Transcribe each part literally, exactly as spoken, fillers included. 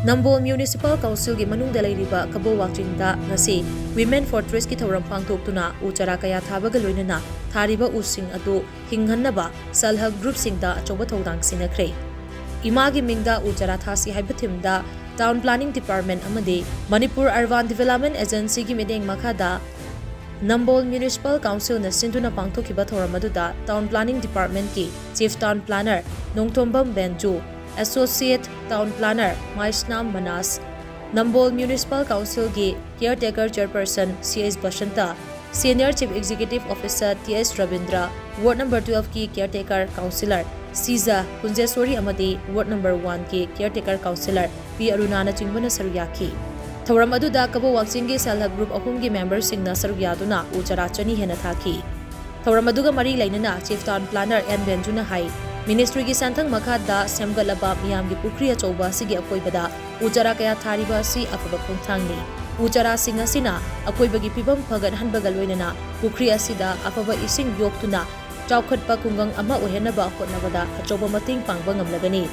ꯅꯝꯕꯣꯜ municipal ꯀꯥꯎꯟꯁꯤꯜꯒꯤ ꯃꯅꯨꯡꯗ ꯂꯩꯔꯤꯕ ꯀꯕꯣ ꯋꯥꯛꯆꯤꯡꯗ ꯉꯁꯤ ꯋꯤꯃꯦꯟ ꯐꯣꯔꯇ꯭ꯔꯦꯁꯀꯤ ꯊꯧꯔꯝ ꯄꯥꯡꯊꯣꯛꯇꯨꯅ ꯎ ꯆꯥꯔꯥ ꯀꯌꯥ ꯊꯥꯕꯒ ꯂꯣꯏꯅꯅ ꯊꯥꯔꯤꯕ ꯎꯁꯤꯡ ꯑꯗꯨ ꯍꯤꯡꯍꯟꯅꯕ ꯁꯦꯜꯐ ꯍꯦꯜꯞ ꯒ꯭ꯔꯨꯞꯁꯤꯡꯗ ꯑꯆꯧꯕ ꯊꯧꯗꯥꯡ ꯁꯤꯟꯅꯈ꯭ꯔꯦ꯫ ꯏꯃꯥꯒꯤ ꯃꯤꯡꯗ ꯎ ꯆꯥꯔꯥ ꯊꯥꯁꯤ ꯍꯥꯏꯕ ꯊꯤꯝꯗ ꯇꯥꯎꯟ ꯄ꯭ꯂꯥꯅꯤꯡ ꯗꯤꯄꯥꯔꯠꯃꯦꯟ ꯑꯃꯗꯤ ꯃꯅꯤꯄꯨꯔ ꯑꯔꯕꯥꯟ ꯗꯤꯚꯦꯂꯞꯃꯦꯟ ꯑꯦꯖꯦꯟꯁꯤꯒꯤ ꯃꯤꯠꯌꯦꯡ ꯃꯈꯥꯗ ꯅꯝꯕꯣꯜ ꯃ꯭ꯌꯨꯅꯤꯁꯤꯄꯥꯜ ꯀꯥꯎꯟꯁꯤꯜꯅ ꯁꯤꯟꯗꯨꯅ ꯄꯥꯡꯊꯣꯛꯈꯤꯕ ꯊꯧꯔꯝ ꯑꯗꯨꯗ ꯇꯥꯎꯟ ꯄ꯭ꯂꯥꯅꯤꯡ ꯗꯤꯄꯥꯔꯠꯃꯦꯟꯀꯤ chief town planner Nongthombam Benju, associate town planner Maisnam Manas, Nambol municipal ꯀꯥꯎꯟꯁꯤꯜꯒꯤ caretaker chairperson C S Basanta, senior chief executive officer T S Rabindra, ward number ꯇꯨꯋꯦꯜꯐꯀꯤ ꯀꯤꯌꯔ ꯇꯦꯀꯔ ꯀꯥꯎꯟꯁꯤꯂꯔ ꯁꯤꯖ ꯀꯨꯟꯖꯦꯁꯣꯔꯤ ꯑꯃꯗꯤ ꯋꯥꯔꯗ ꯅꯝꯕꯔ ꯋꯥꯟꯒꯤ ꯀꯤꯌꯔ ꯇꯦꯀꯔ ꯀꯥꯎꯟꯁꯤꯂꯔ ꯄꯤ ꯑꯔꯨꯅꯥꯅꯆꯤꯡꯕꯅ ꯁꯔꯨꯛ ꯌꯥꯈꯤ꯫ ꯊꯧꯔꯝ ꯑꯗꯨꯗ ꯀꯕꯣ ꯋꯥꯛꯆꯤꯡꯒꯤ ꯁꯦꯜꯐ ꯍꯦꯜꯞ ꯒ꯭ꯔꯨꯞ ꯑꯍꯨꯝꯒꯤ ꯃꯦꯝꯕꯔꯁꯤꯡꯅ ꯁꯔꯨꯛ ꯌꯥꯗꯨꯅ ꯎ ꯆꯥꯔꯥ ꯆꯅꯤ ꯍꯦꯟꯅ ꯊꯥꯈꯤ꯫ ꯊꯧꯔꯝ ꯑꯗꯨꯒ ꯃꯔꯤ ꯂꯩꯅꯅ ꯆꯤꯐ ꯇꯥꯎꯟ ꯄ꯭ꯂꯥꯅꯔ ꯑꯦꯟ ꯕꯦꯟꯖꯨꯅ ꯍꯥꯏ, ꯃꯤꯅꯤꯁꯇ꯭ꯔꯤꯒꯤ ꯁꯦꯟꯊꯪ ꯃꯈꯥꯗ ꯁꯦꯝꯒꯠꯂꯕ ꯃꯤꯌꯥꯝꯒꯤ ꯄꯨꯈ꯭ꯔꯤ ꯑꯆꯧꯕ ꯑꯁꯤꯒꯤ ꯑꯀꯣꯏꯕꯗ ꯎ ꯆꯥꯔꯥ ꯀꯌꯥ ꯊꯥꯔꯤꯕ ꯑꯁꯤ ꯑꯐꯕ ꯈꯣꯡꯊꯥꯡꯅꯤ꯫ ꯎ ꯆꯥꯔꯥꯁꯤꯡ ꯑꯁꯤꯅ ꯑꯀꯣꯏꯕꯒꯤ ꯐꯤꯕꯝ ꯐꯒꯠꯍꯟꯕꯒ ꯂꯣꯏꯅꯅ ꯄꯨꯈ꯭ꯔꯤ ꯑꯁꯤꯗ ꯑꯐꯕ ꯏꯁꯤꯡ ꯌꯣꯛꯇꯨꯅ ꯆꯥꯎꯈꯠꯄ ꯈꯨꯡꯒꯪ ꯑꯃ ꯑꯣꯏꯍꯟꯅꯕ ꯍꯣꯠꯅꯕꯗ ꯑꯆꯧꯕ ꯃꯇꯦꯡ ꯄꯥꯡꯕ ꯉꯝꯂꯒꯅꯤ꯫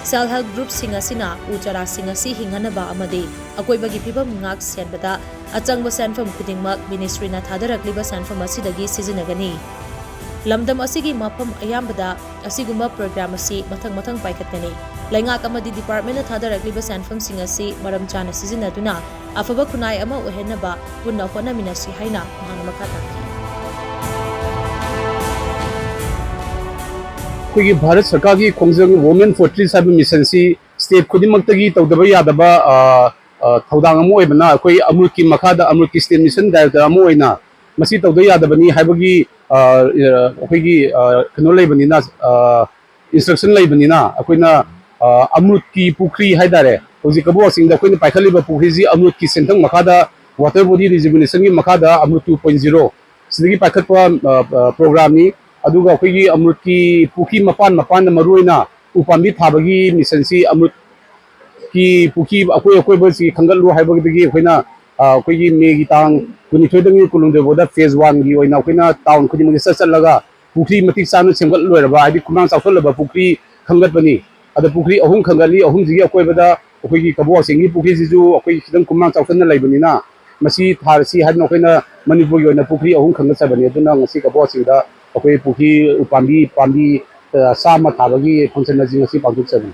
ꯁꯦꯜꯐ ꯍꯦꯜꯞ ꯒ꯭ꯔꯨꯞꯁꯤꯡ ꯑꯁꯤꯅ ꯎ ꯆꯥꯔꯥꯁꯤꯡ ꯑꯁꯤ ꯍꯤꯡꯍꯟꯅꯕ ꯑꯃꯗꯤ ꯑꯀꯣꯏꯕꯒꯤ ꯐꯤꯕꯝ ꯉꯥꯛ ꯁꯦꯟꯕꯗ ꯑꯆꯪꯕ ꯁꯦꯟꯐꯝ ꯈꯨꯗꯤꯡꯃꯛ ꯃꯤꯅꯤꯁꯇ꯭ꯔꯤꯅ ꯊꯥꯗꯔꯛꯂꯤꯕ ꯁꯦꯟꯐꯝ ꯑꯁꯤꯗꯒꯤ ꯁꯤꯖꯤꯟꯅꯒꯅꯤ꯫ ꯂꯝꯗꯝ ꯑꯁꯤꯒꯤ ꯃꯐꯝ ꯑꯌꯥꯝꯕꯗ ꯑꯁꯤꯒꯨꯝꯕ ꯄ꯭ꯔꯣꯒ꯭ꯔꯥꯝ ꯑꯁꯤ ꯃꯊꯪ ꯃꯊꯪ ꯄꯥꯏꯈꯠꯀꯅꯤ꯫ ꯂꯩꯉꯥꯛ ꯑꯃꯗꯤ ꯗꯤꯄꯥꯔꯠꯃꯦꯟꯅ ꯊꯥꯗꯔꯛꯂꯤꯕ ꯁꯦꯟꯐꯝꯁꯤꯡ ꯑꯁꯤ ꯃꯔꯝ ꯆꯥꯅ ꯁꯤꯖꯤꯟꯅꯗꯨꯅ ꯑꯐꯕ ꯈꯨꯟꯅꯥꯏ ꯑꯃ ꯑꯣꯏꯍꯟꯅꯕ ꯄꯨꯟꯅ ꯍꯣꯠꯅꯃꯤꯟꯅꯁꯤ ꯍꯥꯏꯅ ꯃꯍꯥꯛꯅ ꯃꯈꯥ ꯇꯥꯈꯤ꯫ ꯑꯩꯈꯣꯏꯒꯤ ꯚꯥꯔꯠ ꯁꯔꯀꯥꯔꯒꯤ ꯈꯣꯡꯖꯪ ꯋꯨꯃꯦꯟ ꯐꯣꯔꯇ꯭ꯔꯦꯁ ꯍꯥꯏꯕ ꯃꯤꯁꯟꯁꯤ ꯁ꯭ꯇꯦꯠ ꯈꯨꯗꯤꯡꯃꯛꯇꯒꯤ ꯇꯧꯗꯕ ꯌꯥꯗꯕ, ꯑ, ꯑ, ꯊꯧꯗꯥꯡ ꯑꯃ ꯑꯣꯏꯕꯅ, ꯑꯩꯈꯣꯏ ꯑꯃ꯭ꯔꯨꯠꯀꯤ ꯃꯈꯥꯗ, ꯑꯃ꯭ꯔꯨꯠꯀꯤ ꯁ꯭ꯇꯦꯠ ꯃꯤꯁꯟ ꯗꯥꯏꯔꯦꯛꯇꯔ ꯑꯃ ꯑꯣꯏꯅ ꯃꯁꯤ ꯇꯧꯗ ꯌꯥꯗꯕꯅꯤ ꯍꯥꯏꯕꯒꯤ, ꯑ, ꯑ, ꯑꯩꯈꯣꯏꯒꯤ, ꯑ, ꯀꯩꯅꯣ ꯂꯩꯕꯅꯤꯅ, ꯑ, ꯏꯟꯁꯇ꯭ꯔꯛꯁꯟ ꯂꯩꯕꯅꯤꯅ, ꯑꯩꯈꯣꯏꯅ, ꯑ, ꯑꯃ꯭ꯔꯨꯠꯀꯤ ꯄꯨꯈ꯭ꯔꯤ ꯍꯥꯏꯇꯥꯔꯦ, ꯍꯧꯖꯤꯛ ꯀꯕꯣ ꯋꯥꯛꯆꯤꯡꯗ ꯑꯩꯈꯣꯏꯅ ꯄꯥꯏꯈꯠꯂꯤꯕ ꯄꯨꯈ꯭ꯔꯤꯁꯤ ꯑꯃ꯭ꯔꯨꯠꯀꯤ ꯁꯦꯟꯊꯪ ꯃꯈꯥꯗ, ꯋꯥꯇꯔ ꯕꯣꯗꯤ ꯔꯤꯖꯨꯚꯤꯅꯦꯁꯟꯒꯤ ꯃꯈꯥꯗ, ꯑꯃ꯭ꯔꯨꯠ ꯇꯨ ꯄꯣꯏꯟꯠ ꯖꯤꯔꯣ ꯁꯤꯗꯒꯤ ꯄꯥꯏꯈꯠꯄ, ꯑ, ꯑ, ꯄ꯭ꯔꯣꯒ꯭ꯔꯥꯝꯅꯤ꯫ ꯑꯗꯨꯒ ꯑꯩꯈꯣꯏꯒꯤ ꯑꯃ꯭ꯔꯨꯠꯀꯤ ꯄꯨꯈ꯭ꯔꯤ ꯃꯄꯥꯟ ꯃꯄꯥꯟꯗ ꯃꯔꯨꯑꯣꯏꯅ ꯎ ꯄꯥꯝꯕꯤ ꯊꯥꯕꯒꯤ ꯃꯤꯁꯟꯁꯤ ꯑꯃ꯭ꯔꯨꯠꯀꯤ ꯄꯨꯈ꯭ꯔꯤ ꯑꯀꯣꯏ ꯑꯀꯣꯏꯕꯁꯤ ꯈꯟꯒꯠꯂꯨ ꯍꯥꯏꯕꯗꯒꯤ ꯑꯩꯈꯣꯏꯅ, ꯑ, ꯑꯩꯈꯣꯏꯒꯤ ꯃꯦꯒꯤ ꯇꯥꯡ ꯀꯨꯟꯅꯤꯊꯣꯏꯗꯒꯤ ꯀꯨꯟꯍꯨꯝꯗꯣꯏ ꯐꯥꯎꯗ ꯐꯦꯖ ꯋꯥꯟꯒꯤ ꯑꯣꯏꯅ ꯑꯩꯈꯣꯏꯅ ꯇꯥꯎꯟ ꯈꯨꯗꯤꯡꯃꯛꯇ ꯆꯠ ꯆꯠꯂꯒ ꯄꯨꯈ꯭ꯔꯤ ꯃꯇꯤꯛ ꯆꯥꯅ ꯁꯦꯝꯒꯠ ꯂꯣꯏꯔꯕ, ꯍꯥꯏꯗꯤ ꯈꯨꯃꯥꯡ ꯆꯥꯎꯁꯜꯂꯕ ꯄꯨꯈ꯭ꯔꯤ ꯈꯟꯒꯠꯄꯅꯤ꯫ ꯑꯗ ꯄꯨꯈ꯭ꯔꯤ ꯑꯍꯨꯝ ꯈꯟꯒꯠꯂꯤ, ꯑꯍꯨꯝꯁꯤꯒꯤ ꯑꯀꯣꯏꯕꯗ ꯑꯩꯈꯣꯏꯒꯤ ꯀꯕꯣꯛ ꯆꯤꯡꯒꯤ ꯄꯨꯈ꯭ꯔꯤꯁꯤꯁꯨ ꯑꯩꯈꯣꯏ ꯈꯤꯇꯪ ꯈꯨꯃꯥꯡ ꯆꯥꯎꯁꯟꯅ ꯂꯩꯕꯅꯤꯅ, ꯃꯁꯤ ꯊꯥꯔꯁꯤ ꯍꯥꯏꯗꯅ ꯑꯩꯈꯣꯏꯅ ꯃꯅꯤꯄꯨꯔꯒꯤ ꯑꯣꯏꯅ ꯄꯨꯈ꯭ꯔꯤ ꯑꯍꯨꯝ ꯈꯟꯒꯠꯆꯕꯅꯤ꯫ ꯑꯗꯨꯅ ꯉꯁꯤ ꯀꯕꯣꯛ ꯆꯤꯡꯗ ꯑꯩꯈꯣꯏ ꯄꯨꯈ꯭ꯔꯤ ꯎꯄꯥꯝꯕꯤ ꯄꯥꯝꯕꯤ, ꯑ, ꯆꯥꯝꯃ ꯊꯥꯕꯒꯤ function ꯑꯁꯤ ꯉꯁꯤ ꯄꯥꯡꯊꯣꯛꯆꯕꯅꯤ꯫